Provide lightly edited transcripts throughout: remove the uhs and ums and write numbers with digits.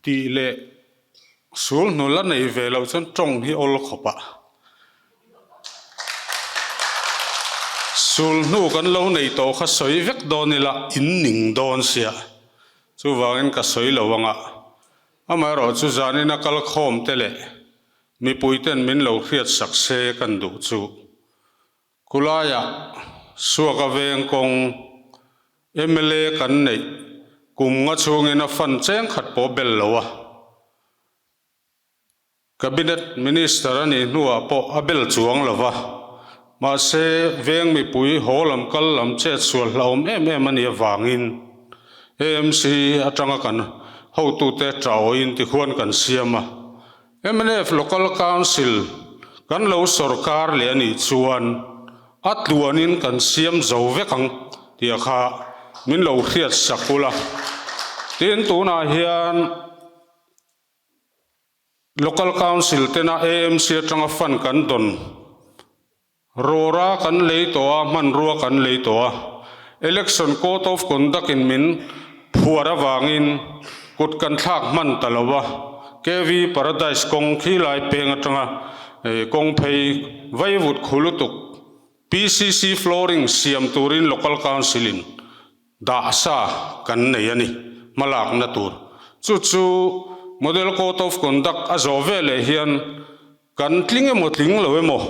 Tih leh sul hnu la nei ve lo chuan tawng hi awl khawp a. Sul hnu kan lo nei tawh kha sawi vek dawn ila in ning dawn sia. Chuvangin ka sawi lo ang a. Amaherawh chu zanin a kal khawm te leh mipui ten min lo hriat sak se kan duh chu. Khulaiah Suaka veng kawng mla kan neih kum nga chhungin a fund cheng khat pawh bel lo a, Cabinet Minister a nih hnuah pawh a bel chuang lo va, mahse veng mipui haw lam kal lam chet sual hlauhawm em em a nih avangin AMC atanga kan hotute ṭawiin tikhuan kan siam a. Mnf Local Council kan lo sawrkar leh a nih chuan a tluanin kan siam zo vek ang tih kha min lo hriat sak ula. Tin, tunah hian Local Council tena AMC atanga fund kan dawn Rawra kan lei tawh a, hmanrua kan lei tawh a. Election Code of Conduct in min phuar avangin kut kan thlak hman ta lo a. KV Paradise kawng khi lai peng atanga kawng phei vaivut khu lutuk PCC flooring siam turin Local Council in dah sa kan nei a ni, hmalakna tur. Chu chu Model Code of Conduct a zawh veleh hian Kan tling emaw tling lo emaw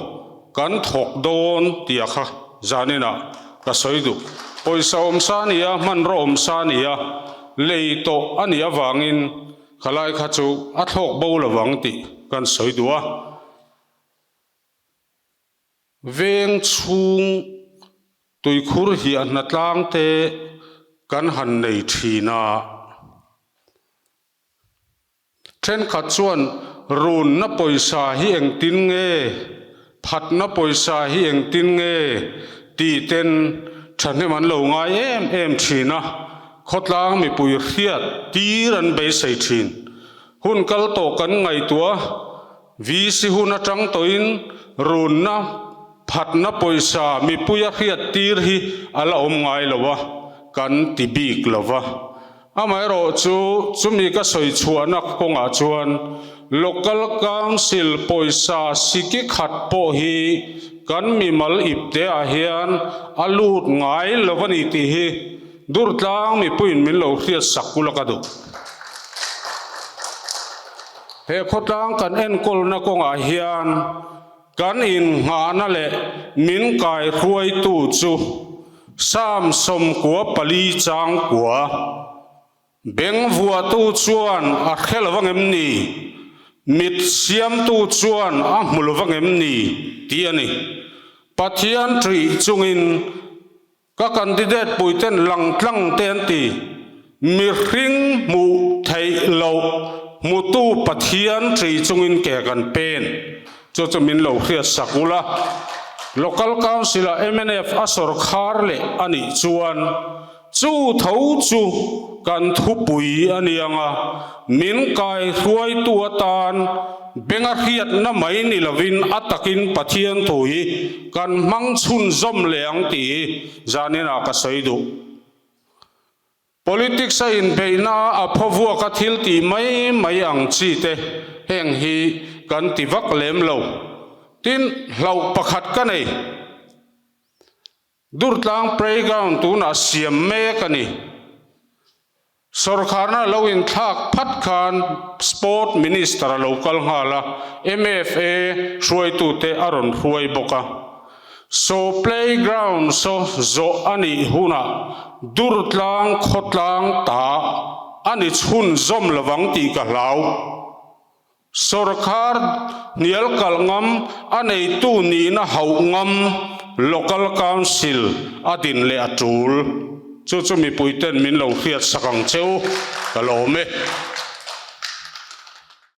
kan thawk dawn tih a kha zaninah ka sawi duh. Pawisa awm sa a ni a, hmanraw awm sa a ni a, lei tawh a nih avangin khalai kha chu a thlawk bo lovang tih kan sawi duh a. Veng chhung tuikhur hiahna tlang te kan han nei thin a. Thenkhat chuan runna pawisa hi engtin nge, phatna pawisa hi engtin nge tih ten thahnem an lo ngai em em thin a, khawtlang mipui hriat tir an beisei thin. Hun kal tawh kan ngaihtuah a, VC hun atang tawhin runna, phatna pawisa mipuia hriat tir hi a la awm ngai lo a, kan ti bik lo va. Amaherawh chu, chumi ka sawi chhuahna kawngah chuan Local Council pawisa siki khat pawh hi kan mimal ipteah hian a lut ngai lo a ni tih hi Durtlang mipuiin min lo hriat sak kula ka duh. He khawtlang kan enkawlna kawngah hian Kan innghahna leh min kaihruaitu chu Psalm 94 chang kua. Beng vuahtu chuan a hre lo vang em ni? Mit siamtu chuan a hmu lo vang em ni? tih a ni. Pathian ṭih chungin Ka candidate puiten langtlang te an ti, mihring hmuh theih loh hmutu Pathian ṭi chungin ke kan pen. Chu chu min lo hriat sak ula. Local Council ah mnf a sawrkhar leh a nih chuan chu tho chu kan thupui a ni ang a, min kaihruaitu atan Benga hriatna mai ni lovin a takin Pathian thu hi kan hmang chhunzawm leh ang tih hi zaninah ka sawi duh. Politics a inbeihna a phaw vuaka thil tih mai mai ang chi te heng hi kan ti vak lem lo. Tin, hlauh pakhat ka nei. Durtlang playground tunah siam mek a ni. Sawrkharna lo inthlak phat khan Sport Minister a lo kal nghal a, MFA hruaitute a rawn hruai bawk a. Saw playground saw zawh a nih hunah Durtlang khawtlang ta a ni chhunzawm lovang tih ka hlau. Sawrkhar hnial kalh ngam, a neitu nihna hauh ngam Local Council a din leh a tul. Chu chu mipuiten min lo hriat sak ang che u, ka lawm e.